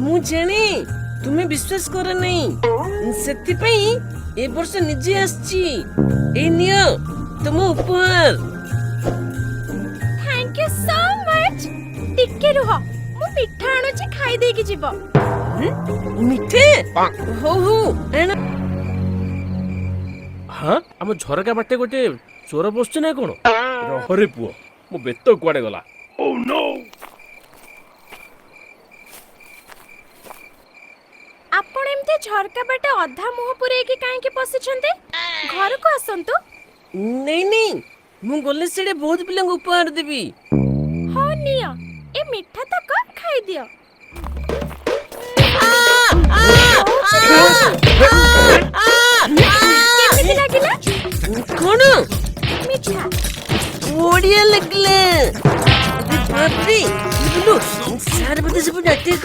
ମୁଁ ଜାଣେ ତୁମେ ବିଶ୍ୱାସ କର ନାହିଁ, ସେଥିପାଇଁ ଏ ବର୍ଷ ନିଜେ ଆସିଛି। ଏଇ ନିଅ ତୁମ ଉପହାର। Thank you so much. ଟିକେ ରୁହ, ମୁଁ ମିଠା ଆଣୁଛି, ଖାଇ ଦେଇକି ଯିବ। ମିଠା? ହଉ ହଉ, ଆଣ। ହଁ, ଆମ ଝରକା ବାଟେ ଗୋଟେ ଚୋର ପଶୁଛି ନା କଣ? ରହରେ ପୁଅ, ମୋ ବେତ କୁଆଡେ ଗଲା? ଆପଣ ଏମିତି ଝରକା ବାଟେ ଅଧା ମୁହଁ ପୁରେଇକି କାହିଁକି ପଶିଛନ୍ତି? ଘରକୁ ଆସନ୍ତୁ। ନାଇଁ ନାଇଁ, ମୁଁ ଗଲେ ସିଆଡେ ବହୁତ ପିଲାଙ୍କୁ ଉପହାର ଦେବି। ହଉ ନିଅ, ଏ ମିଠା ତକ ଖାଇଦିଅ। କେମିତି ଲାଗିଲା? କଣ? ମିଠା। ବଢିଆ ଲାଗିଲା। ଆରେ ବାପରେ, ବୁଲୁ ସାର୍ ବୋଧେ ସବୁ ନାଟକ